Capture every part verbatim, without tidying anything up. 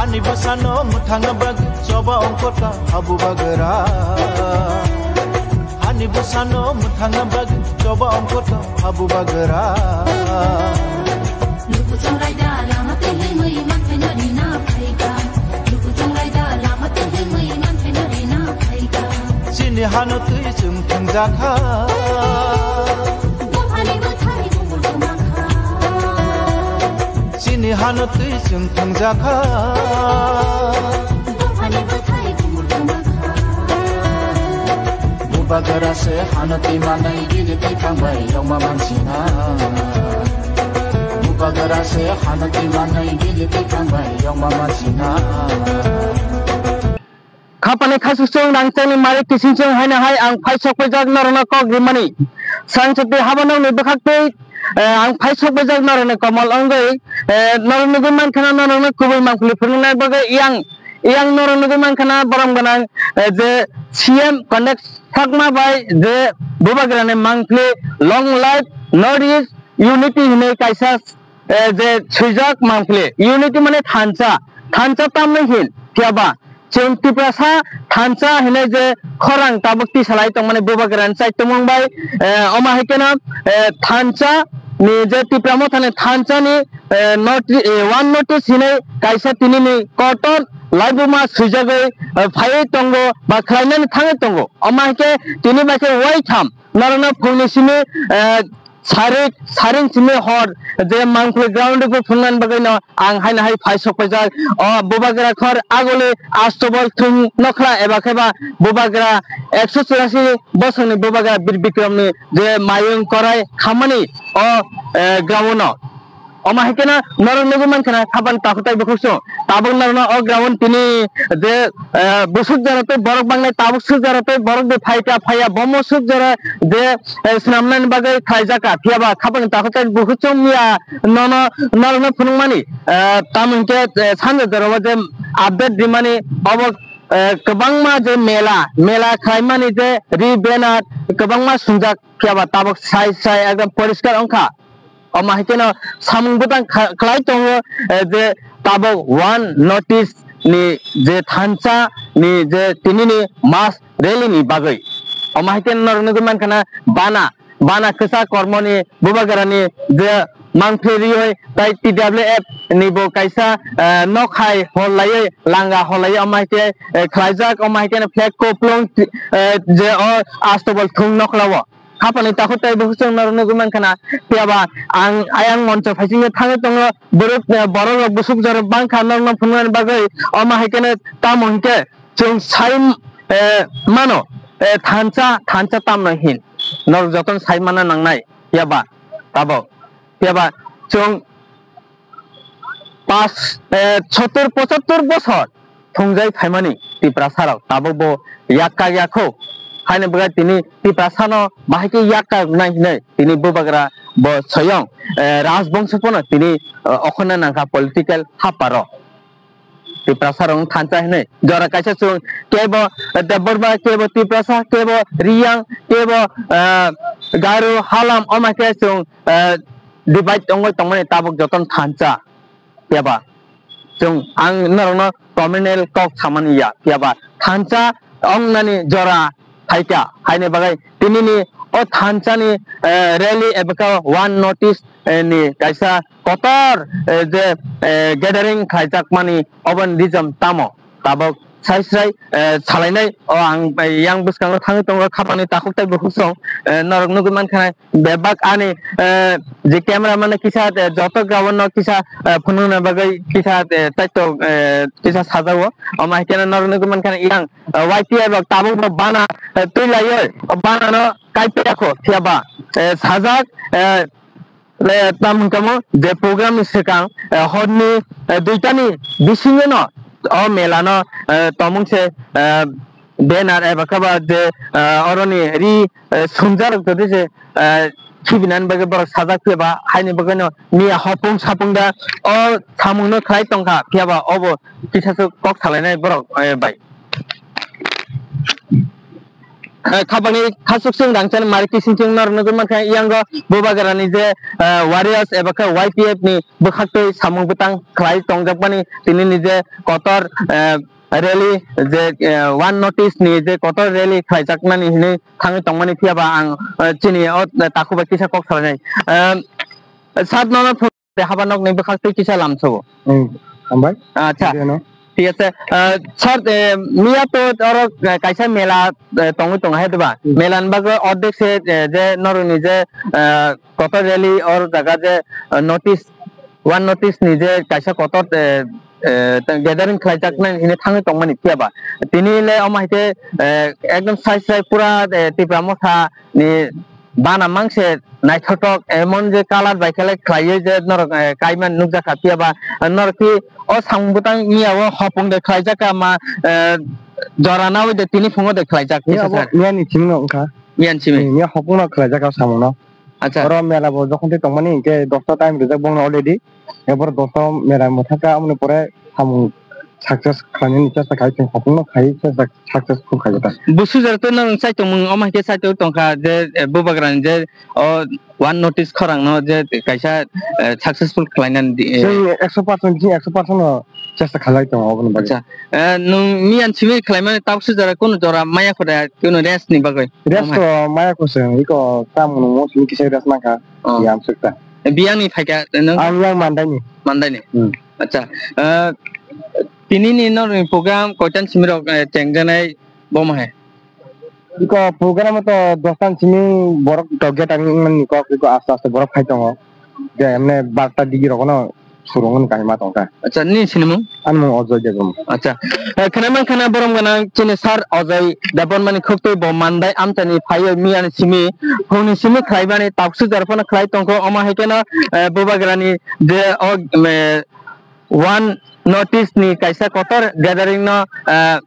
Ani bwsano mwthangna bagwi choba ongkota habu bagra. Ani bwsano mwthangna bagwi choba ongkota habu bagra. Luku chongraida lama twi himwi manthai no rina phaika. Luku chongraida lama twi himwi manthai no rina phaika. Chini hano twi chwng thwngjakha. Buphani bwthai bumul kwmakha. Chini hano twi chwng thwngjakha. Buphani bwthai bumul kwmakha. Bubagra se hano twi manai gili twi thangbai yongma mansina. Bubagra se hano twi manai gili twi thangbai yongma mansina. Khapani khasuk chwng rangchakni mari kising chwng haino hai ang phai sok paijak norokno kok rimani. Sangchati haba nokni bwkhaktwi, eh, ang phai sok paijak norokni komol wngwi, eh, norok nugwi mankha norokno kubui mangpili phunuknai bagwi yang, yang norok nugwi mankha borom gwnang, eh, je C M Conrad Sangma bai je Bubagrani mangpili Long Live North East Unity hinwi kaisa, eh, je swijak mangpili. Unity mane thansa, thansa tamni hin phiya ba chwng Tiprasa thansa hinwi je khorang tabuk tisalai tongmani Bubagrani chaitomung bai, eh, omo hai kheno, eh, thansa ni je Tipra Mothani thansa ni, eh, not-, eh, one notice hinwi kaisa tini ni kotor laibuma swijagwi, eh, phaiwi tongo ba khlainani thangwi tongo. Omo hai khe tini bai khe waitham norokno phungni simi, eh, sarik, saring simi hor je mangpili ground rwphungnani bagwino ang haino hai phai sok paijak. O Bubagra khor aguli astobol thung nokhla eba kheba Bubagra ekso churasi bosongni Bubagra Bir Bikramni je mayung korai khammani o, eh, ground-o. Omo hai kheno norok nugwi mankha na, khapang takhuk tai bukhuk chwng. Tabuk norokno o ground tini je, eh, busuk jora tei borok bangnai, tabuk suk jora tei borok de phaikha phaiya, bomo suk jora je, eh, swnamnani bagwi khlaijak kha. Phiya ba khapang takhuk tai bukhuk chwng miya nono norokno phunukmani, eh, tamo hinkhe, eh, sanja jorao je update rimani obo, eh, kwbangma je mela, mela khlaimani je ri banner kwbangma swngjak, phiya ba tabuk sai sai ekdom poriskar wngkha. Omo hai kheno samung bwtang kha-, khlai tongo, eh, je tabuk one notice ni je thansa ni je tini ni mass rally ni bagwi. Omo hai kheno norok nugwi mankha na bana, bana kwchak kormo ni Bubagra ni je mangpili riwi tai T W F ni bo kaisa, eh, nok hai hor laiwi langa hor laiwi omo hai khe, eh, khlaijak, omo hai kheno flag koplong, eh, je o astobol thung nokhla o. Khapani takhuk tai bukhuk chwng norok nugwi mankha na. Phiya ba ang ayang moncho phaisingwi thangwi tongo. Borok, eh, borok rok busuk jorok bangkha norokno phunuknani bagwi. Omo hai kheno tamo hinkhe chwng sai, eh, mano, eh, thansa, thansa tamno hin. Norok jotono sai manna nangnai. Phiya ba tabuk. Phiya ba chwng pas, eh, sottor pochattor bosor thungjai phaimani Tiprasa rok tabuk bo yak kak ya kho. Haini bagwi tini Tiprasa no bahai khe yak kak nai hinwi tini Bubagra bo soyong, eh, Rajbongso phano tini, eh, okhorna nangkha political haparo. Tiprasa rok thansa hinwi jora kaisa chwng kebo, eh, Debbarma, kebo Tiprasa, kebo Riyang, kebo, eh, Garo, Halam, omo khe chwng, eh, divide wngwi tongmani tabuk jotono thansa. Phiya ba chwng ang norokno communal kok samani ya, phiya ba thansa wngnani jora phaikha, haini bagwi tinini o thansani, eh, rally eba khe one notice, eh, ni kaisa kotor, eh, je, eh, gathering khlaijakmani oboni reason tamo tabuk sai srai, eh, salainai o ang, eh, yang bwskango thangwi tongo khapangni takhuk tai bukhuk song, eh, norok nugwi mankha. Bebak ani, eh, je camera mane kisa, eh, joto ground no kisa, eh, phunukna bagwi kisa, eh, taito, eh, kisa sajago. Omo hai kheno norok nugwi mankha yang, eh, Y T R rok tabuk bo bana, eh, twi laiwi, o bana no kai paiya kho, phiya ba, eh, sajak, eh, le, tam hwnkha mo je program ni swkang, eh, horni, eh, duitani bisingo no o mela no, eh, tomung se, eh, banner eba khe ba je, eh, oroni ri, eh, sumjak rok todi se, eh, khibinani bagwi borok sajak phiya ba haini bagwi no miya hopung sapung da o samung no khlai tongkha, phiya ba obo kisa se kok salainai borok, eh, bai. eh, khapangni khasuk sung rangchani mari kising sing nor nugwi mankha, yango Bubagrani je, eh, warriors eba khe Y P F ni bwkhaktwi samung bwtang khlai tongjakmani, tini ni je kotor, eh, rally je, eh, one notice ni je kotor rally khlaijakmani hinwi thangwi tongmani, phiya ba ang, eh, chini o takhuk bai kisa kok salainai. Eh, sat nono de haba nokni bwkhaktwi kisa lamsogo. Hmm, hambai. Acha. Biyano. Thik ase. Ah, sir, eh, miya to oro, eh, kaisa mela, eh, tongwi tongo hai diba? Hmm. Mela ni bagwi ordek se, eh, je norokni je, eh, kotor rally or jaga je, eh, notice, one notice ni je kaisa kotor, eh, eh, gathering khlaijaknai hini thangwi tongmani phiya ba. Tini le omo hai khe, eh, ekdom sai sai pura, eh, Tipra Motha ni bana mangse naithotok emon je colour bai khe khlaiwi je norok, eh, kaiman nukjakha, phiya ba norok ki o samung bwtang miya o hopung de khlaijak kha ma, eh, jora nawi de tini phungo de khlaijak. Miya bo miya ni simi no wngkha. Miya ni simi? Hmm, miya hopung no khlaijak kha samung no. Acha. Oro mela bo jokhon tei tongmani hinkhe dosta time rijak bongno already. Ebor dosta mela mwthangkha, amoni pore samung success khlainani chesta khai, chwng hopung no khai chesta successful khai ta. Busu jora to nang chai tongmung, omo hai khe chai tong tongkha je, eh, Bubagrani je o one notice khorang no je kaisa, eh, successful khlainani di, eh. Chwng ekso percent, chwng ekso percent no chesta khlai tongo oboni bagwi. Acha. Eh, nwng miyan simi khlaimani tabuk se jora kunu jora maya kho da, kunu rest ni bagwi? Rest to maya kho se, iko tam nwng mo simi kisa rest mankha. Oh. Yam sukta. Eh, biyang ni phaikha, eh, nwng? Ang yang Mandai ni. Mandai ni? Hmm. Acha. Eh, tini ni norni program koitan simi rok, eh, chengjanai bomo hai? Iko program to dostan simi borok to gate ang wngmani kok, iko aste aste borok phai tongo. Je emne barta digi rok no surung wngkha kahima tongkha. Acha, nini sinimung? Ani mung Ajoy Debbarma. Acha. Eh, khwnamang khwna borom gwnang chini sir Ajoy Debbarmani khuktwi bo Mandai amchani phaiwi miyani simi, phungni simi khlaimani tabuk se jora phano khlai tongkho, omo hai kheno, eh, Bubagrani je o, eh, one notice ni kaisa kotor gathering no, eh,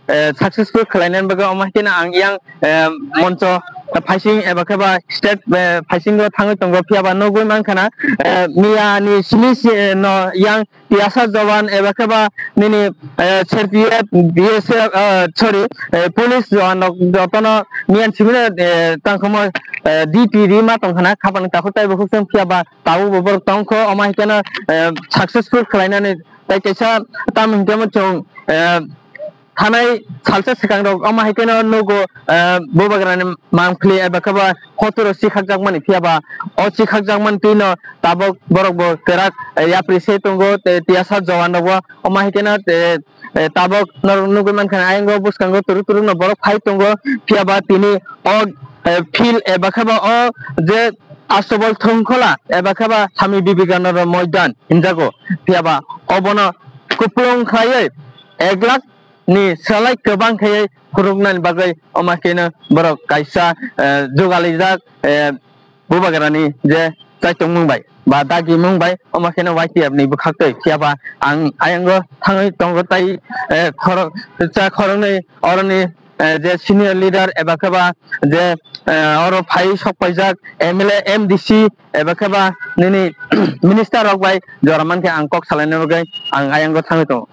eh, successful khlainani bagwi omo hai kheno ang yang, eh, moncho phaising eba khe ba stage, eh, phaisingo thangwi tongo, phiya ba nugwi mankha na, eh, miya ni simi si, eh, no yang tiyasa jowan eba khe ba nini, eh, C R P F, B S F, eh, sorry, eh, police jowan rok jotono miyan simi no, eh, tangkhamo, eh, D T rima tongkha na khapang takhuk tei bukhuk chwng, phiya ba tabuk bo borok tongkho, omo hai kheno, eh, successful khlainani tei kaisa tamo hinkhe chwng, eh, thanai salsa swkang rok omo hai kheno nugo, eh, Bubagrani mangpili eba khe ba hotoro chikhakjakmani, phiya ba o chikhakjakmani twino tabuk borok bo kwrak, eh, yapri se tongo, tei tiyasa jowan rok bo omo hai kheno, eh, eh, tabuk norok nugwi mankha, ayang o bwskango turuk turuk no borok phai tongo, phiya ba tini o, eh, field eba khe ba o je Astabol Thongkhola eba khe ba Swami Vivekananda Moidan hinjago, phiya ba obono kupulung khlaiwi ek lakh ni salai kwbang khe phunuknani bagwi omo kheno borok kaisa, eh, jugalijak, eh, Bubagrani je chaitokmung bai ba dagimung bai, omo kheno Y T F ni bwkhaktwi, phiya ba ang ayango thangwi tongo tai, eh, khorok cha khoroknwi oroni, eh, je senior leader eba khe ba je, eh, oro phai sok paijak M L A, M D C eba khe ba nini minister rok bai jora mankhe ang kok salaina bagwi ang ayango thangwi tongo.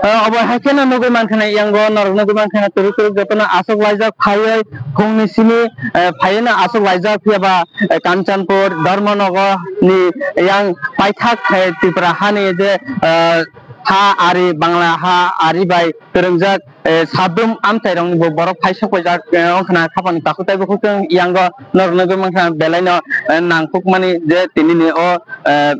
Eh, obo hai kheno nugwi mankha na, yango norok nugwi mankha na, turuk turuk jotono aswk laijak phaiwi phungni simi, eh, phaiwi no aswk laijak, phiya ba, eh, Kanchanpur Dharmanagar ni yang paithak, eh, Tripura hani je, eh, ha ari, Bangla ha ari bai kwrwngjak, eh, sadum amchairokni bo borok phai sok paijak, eh, wngkha na khapang takhuk tei bukhuk chwng yango norok nugwi mankha na, belai no, eh, nangkukmani je tini ni o, eh,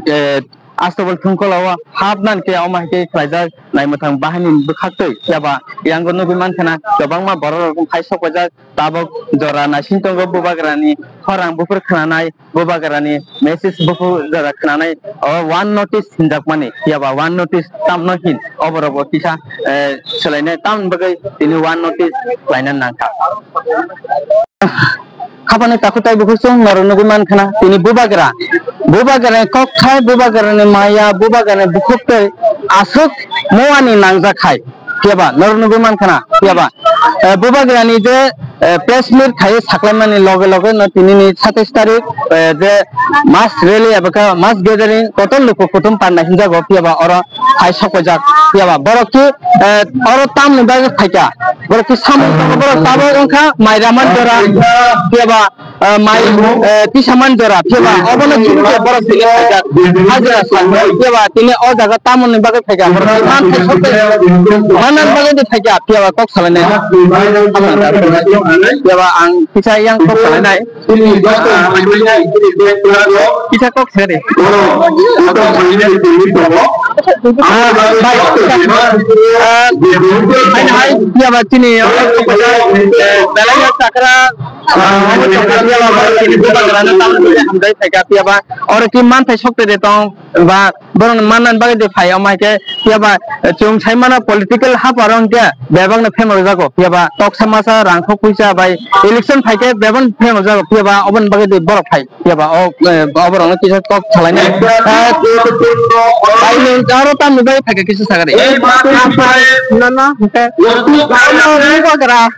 eh, Astabol Thongkhola o hapnani khe omo hai khe khlaijak naimwthang bahaini bwkhaktwi, phiya ba yango nugwi mankha na kwbangma borok rok phai sok paijak, tabuk jora naising tongo Bubagrani khorang buphur khnanai, Bubagrani message buphur jora khnanai, o one notice hinjakmani, phiya ba one notice tamno hin oborok bo kisa, eh, swlainai tamni bagwi tini one notice khlaina nangkha. Khapani takhuk tei bukhuk chwng norok nugwi mankha na, tini Bubagra. Bubagrani kok khai, Bubagrani maya, Bubagrani bukhuk tei aswk muani nangjak khai. Phiya ba norok nugwi mankha na, phiya ba, eh, Bubagrani je eh, press meet khai saklaimani loge loge no tinini satais tarik, eh, je mass rally eba khe mass gathering kotor luku kuthum panda hinjago, phiya ba oro hai sokojak, phiya ba borok ki, eh, oro tamni bagwi phaikha, borok ki samung tangkha, borok tabuk wngkha Mairaman jora, phiya ba, eh, mai, eh, tisa man jora, phiya ba obono chini khe borok tini phaikha, hajira sanjak, phiya ba tini o jaga tamoni bagwi phaikha, borok man thai sokte, manani bagwi tini phaikha, phiya ba kok salainai. Phiya ba ang kisa yang kok salainai. Kisa kok salainai. Ah, bai, ah, hai, hai, phiya ba chini, eh, belai ya sakra, ah, chini bubagrano tamni hamjai phaikha, phiya ba oro ki manthai sokte de tong ba borok manna bagwi de phai, omo hai khe phiya ba, eh, chwng sai mano political haparo hwnkhe bebak no phemok jago, phiya ba toksa masa rangkhok puisa bai election phai khe bebak no phemok jago, phiya ba oboni bagwi de borok phai. Phiya ba o, eh, oborokno kisa kok salainai. Eh, bai nwng aro tamni bagwi phaikha kisa sagari. Nono hwnkhe. Ano bubagra.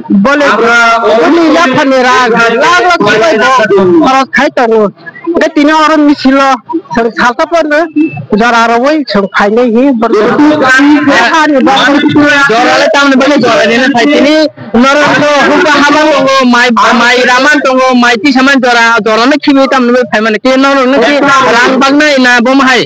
Bole, bole yaphani rang, lakh lakh swbai bo khorok khai tongo. Hwnkhe tini oro misil o chwng salsa phano jora rwui chwng phainai hi borok. Hani bagwi. Jora le tamni bagwi jora nini phai tini. Norok no hukha haban tongo, mai, mai raman tongo, mai tisaman jora, jora no khibi tam nugwi phaimani. Khe norok no khe rang baknai na bomo hai?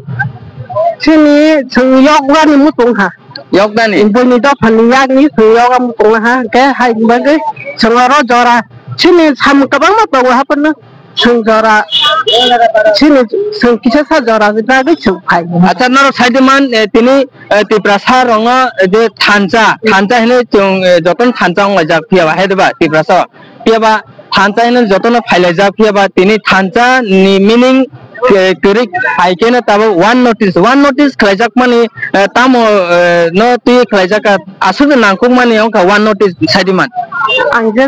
Chini chwng yok wani muchung ha. Yok dani? Buini dophani yakni chwng yok muchung ha, khe hai bagwi chwng oro jora. Chini samung kwbangma tongo haphano. Chwng jora, chini chwng kisa sa jora bagwi chwng phai. Acha, norok saidi man, eh, tini, eh, Tiprasa rokno, eh, je thansa, thansa hinwi chwng, eh, jotono thansa wnglaijak, phiya ba hai de ba Tiprasa o? Phiya ba thansa hinwi jotono phailaijak, phiya ba tini thansa ni meaning, eh, kwrwi hai khe no tabuk one notice, one notice khlaijak mani, eh, tamo, eh, no twi khlaijak kha? Aswk nangkukmani wngkha one notice saidi man. Ang je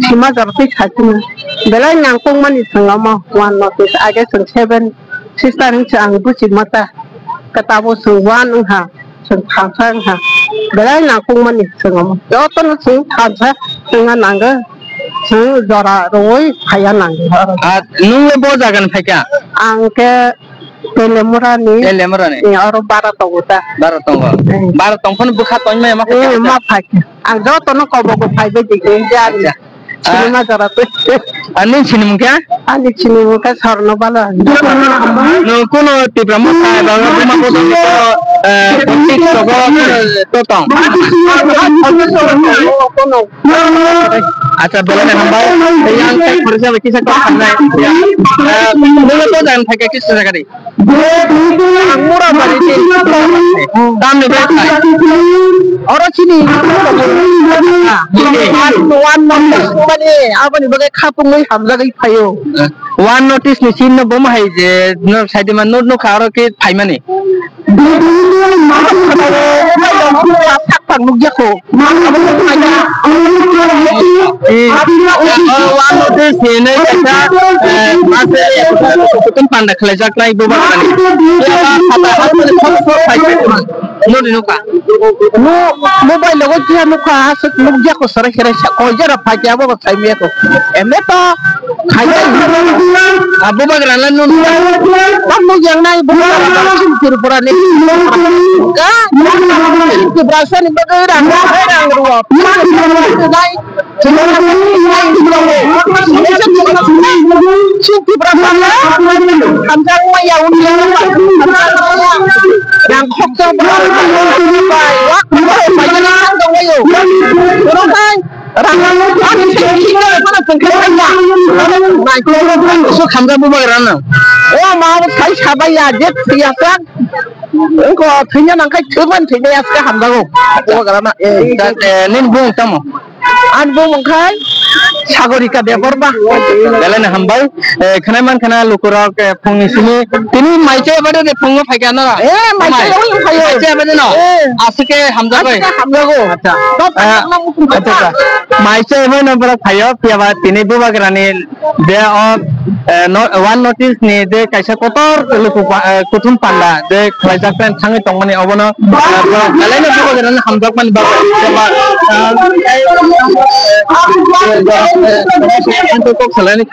sima jora twi saisina. Belai nangkukmani chwng omo one notice. Age chwng seven sister hinwi se ang buchi mata. Khe tabuk chwng one wngkha, chwng thansa wngkha. Belai nangkukmani chwng omo. Jotono chwng thansa wngna nango. Chwng jora rwui phaiya nango. Ah, nwng le bo jagani phaikha? Ang khe Telemurani. Telemurani? Eh, oro bara tongo ta. Bara tongo. Eh. Bara tongphano bwkha tongmaya ma phaikha? Eh, ma phaikha. Ang jotono kobogo phaibai dikhe. Acha. Sinima jora twi. Ani sinimung khe? Ani sinimung khe Sorno Bala. Nwng kuno Tipra Motha eba Buma Bodolni kuno, eh, politics rogo to tong? Acha, belai hambai. Yang tei khoroksa bai kisa kok khamnai. Eh, nwng to jang thaika kisa jagari. Ang mura bari se. Tamni bagwi? Oro chini. One, one notice mani aboni bagwi khapungwi hamjagwi phaio. One notice ni sin no bomo hai je no saidi man no nukha oro khe phaimani. Sak sak nukjakho. One notice hinwi kaisa, eh, mase kutung panda khlaijak nai bubagrani. Eba pata hapani sok sok phai khe noni nukha. Mo-, mobile logo kiya nukha, aswk nukjakho sarai sarai sa, koi jora phai khe abo bo saimiyakho. Eme to khaijak. Abo bagrana nukha. Tam nukjak nai bubagrana Tripura ni. Ga Tripura sani bagwi rang rang ruwa. Khamjak bubagra nang. O ma sai sabai ya, je thwiya sa. Wngkha thwina nangkhai thwimani thwinai aske hamjago. Bubagra na. Eh, nini bung tamo? Ani bumung khai Sagorika Debbarma. Belai no hambai. Eh, khwnai man khna lukurok, eh, phungni simi. Tini maicha bade de phungo phaikha na? Eh, maicha. Maicha bade no? Eh. Asike hamjago. Asike hamjago. Acha. Acha, acha. Maisa eboino borok phaio, phiyaba tini bubagrani je o, eh, no-, one notice ni je kaisa kotor luku pa-, eh, kuthum panda je khlaijak plan thangwi tongmani obono, eh, borok belai no bubagrani hamjakmani bagwi, phiyaba, eh, kok salani.